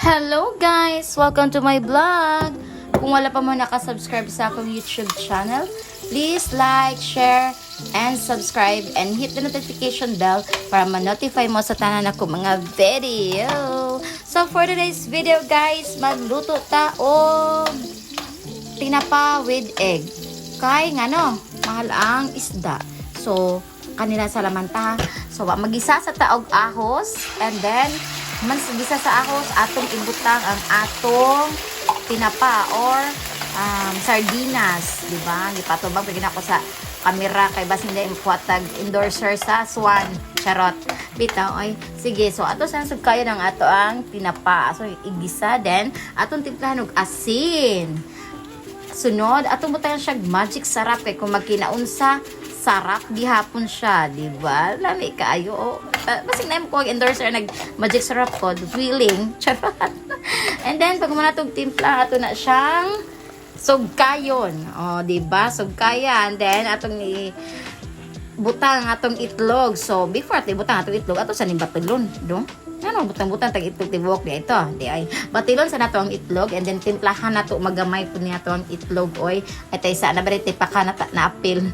Hello guys! Welcome to my vlog! Kung wala pa mo nakasubscribe sa akong YouTube channel, please like, share, and subscribe and hit the notification bell para ma-notify mo sa tanan ako mga video. So for today's video guys, magluto ta og tinapa with egg. Kay ngano, mahal ang isda. So, kanila sa lamanta. So, magisa sa ta og ahos and then man gisa sa ahos, atong ibutang ang atong tinapa or sardinas, di ba? Gipatubang pag ko sa kamera kay basin hindi makuha endorser sa Swan. Charot. Bitaw ay sige, so ato sa sugkayon ang ato ang tinapa. So igisa, then atong timplahan og asin. Sunod, atong butayan siya Magic Sarap kay kung magkinaunsa, sarap gihapon siya, di ba? Lami kaayo. Oh. Basig na ko ang endorser nag Magic Sarap ko, willing, charot. And then pag muna tog timpla, ato na siyang sugkayon. Oh, di ba? Sugkayan. Then atong i butang atong itlog. So, before ato ibutang atong itlog, ato sa ning batilon, do? Ano, butang-butang tag itlog tibuok di ito. Di ay batilon sa nato ang itlog and then timplahan nato magamay po niya to ang itlog, oy. Ay tay sa na bari tipaka na, na apil.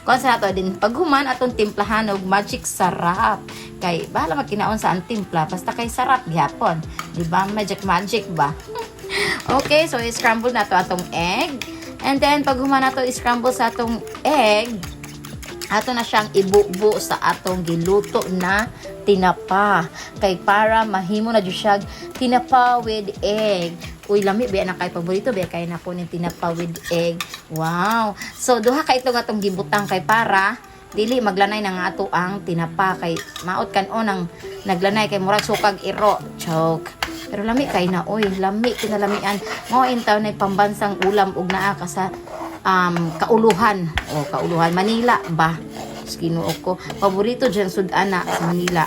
Kuan sa nato din paghuman, atong timplahan og Magic Sarap. Kay bahala magkinaon sa ang timpla basta kay sarap gihapon. Di ba? Magic magic ba? Okay, so i-scramble nato atong egg. And then pag human nato i-scramble sa atong egg, ato na siyang ibubo sa atong giluto na tinapa kay para mahimo na jud siya tinapa with egg. Uy, lami biya na kay paborito biya kay nako ning tinapa with egg. Wow! So duha ka itlog atong gibutang kay para dili maglanay na nga ato ang tinapa, kay maot kan-on ang naglanay kay murag sukag iro. Choke. Pero lami kay na, oy, lami kinalamian mo intaw na pambansang ulam ug naa ka sa kauluhan o kauluhan Manila ba. Diyos, Ginoo ko, paborito dyan sud-ana sa Manila.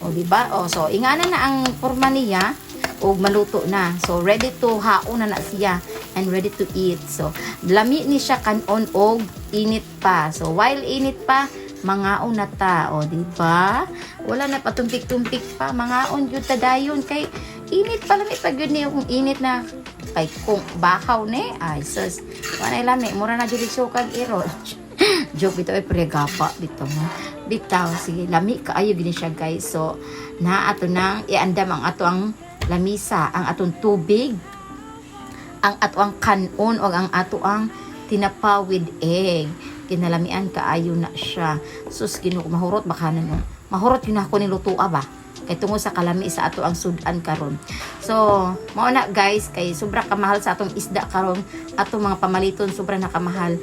O, di ba? O, so ingana na ang porma niya ug maluto na. So ready to haon na na siya and ready to eat. So lami ni siya kanon og init pa. So while init pa, mangaon na ta. O, di ba? Wala na patumpik-tumpik pa, mangaon gyud ta dayon kay init pa. Lami pa gyud niyo kung init na, kay kung bakaw ni, ay sus, wala lami, mura na jud sukag iro. Joke bitaw ay pregapa bitaw mo. Bitaw, sige, lami kaayo gini siya guys. So na ato nang iandam ang ato ang lamisa, ang atong tubig, ang ato ang kanon o ang ato ang tinapa with egg. Kinalamian kaayo na siya. Sus, Ginoo, mahurot baka na no. Mahurot yun ako ni lutua ba? Kay tungod sa kalami sa ato ang sudan karon. So, mao na guys, kay sobra kamahal sa atong isda karon, atong mga pamaliton sobra na kamahal.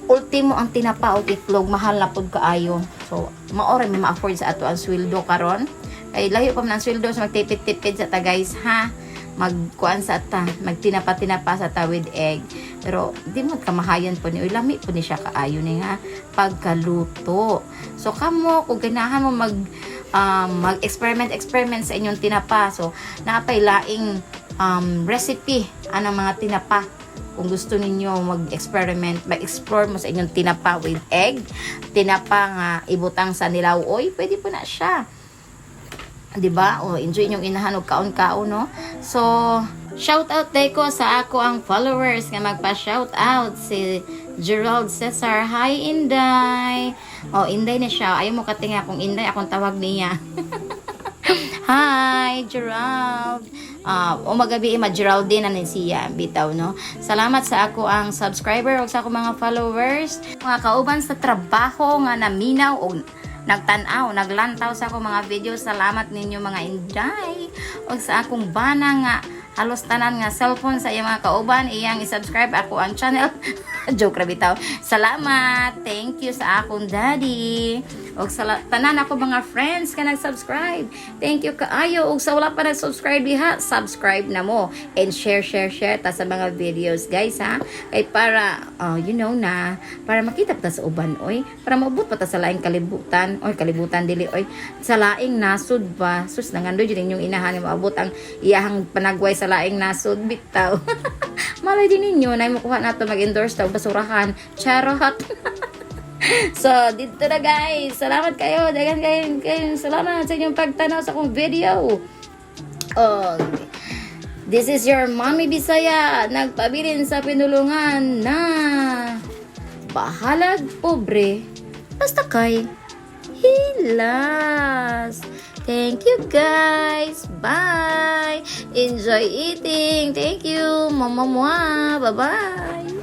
Ultimo ang tinapa o itlog, mahal na pud kaayo. So, mao ra may ma-afford sa ato ang sweldo karon. Kay layo pa man ang sweldo sa magtipid-tipid sa ta guys ha. Magkuan sa ta, magtinapa-tinapa sa ta with egg. Pero di mo kamahayan po ni, uy, lami po ni siya kaayo ni nga pagkaluto. So kamo kung ganahan mo mag mag-experiment experiment sa inyong tinapa. So naapay laing recipe anang mga tinapa kung gusto ninyo mag-experiment, mag-explore mo sa inyong tinapa with egg, tinapa nga ibutang sa nilaw, oy, pwede po na siya. 'Di ba? O enjoy inyong inahan og kaon-kaon no. So, shout out day ko sa ako ang followers nga magpa-shout out, si Gerald Cesar. Hi Inday. O Inday na siya. Ayaw mo katinga kung Inday akong tawag niya. Hi, Gerald. O magabi ma Geraldine na ni siya bitaw no. Salamat sa ako ang subscriber ug sa ako mga followers, mga kauban sa trabaho nga naminaw og nagtan-aw, naglantaw sa akong mga video. Salamat ninyo mga inday. Ug sa akong bana nga halos tanan nga cellphone sa iyang mga kauban iyang i-subscribe ako ang channel. Joke ra bitaw. Salamat. Thank you sa akong daddy. Ug sa tanan ako mga friends ka nag-subscribe. Thank you kaayo. Ug sa wala pa nag-subscribe diha, subscribe na mo and share, share, share ta sa mga videos guys ha. Kay para you know na para makita pa ta sa uban oy, para maabot pa ta sa laing kalibutan. Oy, kalibutan dili oy. Sa laing nasod ba? Sus, nangandoy jud inyong inahan nga maabot ang iyahang panagway sa laing nasod bitaw. Malay din ninyo na makuha nato mag-endorse ta og basurahan. Charot. So, dito na guys. Salamat kayo. Daghan kayo, kayo. Salamat sa inyong pagtanaw sa akong video. Oh, This is your Mommy Bisaya, nagpabilin sa pinulungan na bahalag pobre, basta kay hilas. Thank you, guys. Bye. Enjoy eating. Thank you. Mama mua. Bye-bye.